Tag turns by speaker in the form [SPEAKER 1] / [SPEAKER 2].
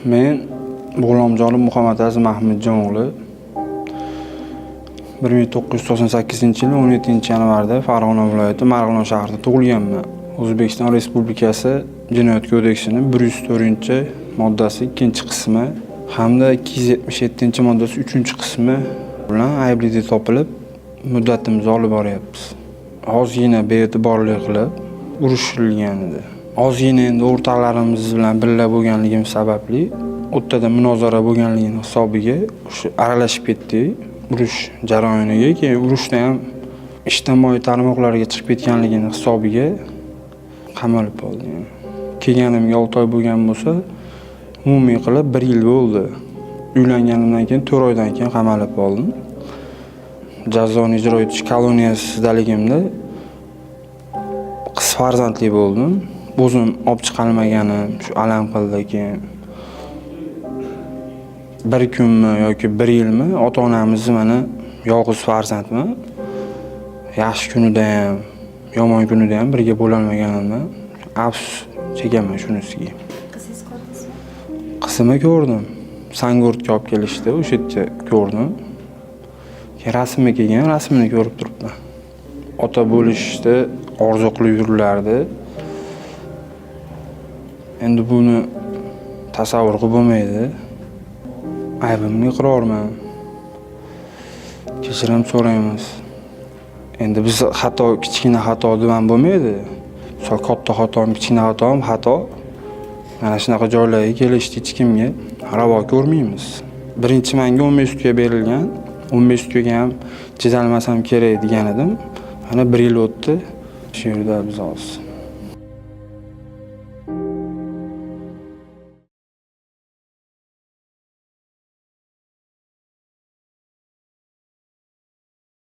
[SPEAKER 1] Men G'ulomjonov Muhammad Aziz Mahmudjon o'g'li 1998-yil 17-yanvarda Farg'ona viloyati Marg'ilon shahrida tug'ilganman. O'zbekiston Respublikasi Jinoyat kodeksining 104-moddasi 2-qismi hamda 277-moddasi 3-qismi bilan aybli deb topilib, muddatimizni olib boryapmiz. Ozgina bee'tiborlik qilib urushilgan edi. Ozgina endi o'rtoqlarimiz bilan birga bo'lganligim sababli o'rtada munozara bo'lganligini hisobiga o'sha aralashib ketdik urush jarayoniga. Keyin urushda ham ijtimoiy tarmoqlarga chiqib ketganligini hisobiga qamalib qoldim. Kelganimga 6 oy bo'lgan bo'lsa, umumiy qilib 1 yil bo'ldi. Uylanganimdan keyin 4 oydan keyin qamalib qoldim. Jazoni ijro etish koloniyasidaligimda qiz farzandli bo'ldim. O'zim olib chiqolmaganim shu alam qildi. Keyin bir kunmi yoki bir yilmi ota-onamizni, mana, yolg'iz farzandman. Yaxshi kunida ham, yomon kunida ham birga bo'lolmaganimdan afsus chekaman shunisiga.
[SPEAKER 2] Qizingiz ko'rdingizmi?
[SPEAKER 1] Qizimni ko'rdim. Sangortga olib kelishdi, o'sha yerda ko'rdim. Keyin rasmi kelgan, rasmini ko'rib turibman. Ota bo'lishni orzu qilib yurilardi. Endi buni tasavvur qilib bo'lmaydi. Aybimga iqrorman. Kechirim so'raymiz. Endi biz xato, kichkina xato deb ham bo'lmaydi. Misol, katta xatom, kichkina xatom xato. Mana shunaqa joylarga kelishni hech kimga ravo ko'rmaymiz. Birinchi manga 15 sutka berilgan. 15 sutkaga ham chidolmasam kerak degan edim. Mana, bir yil o'tdi. Shu yerda biz hozir.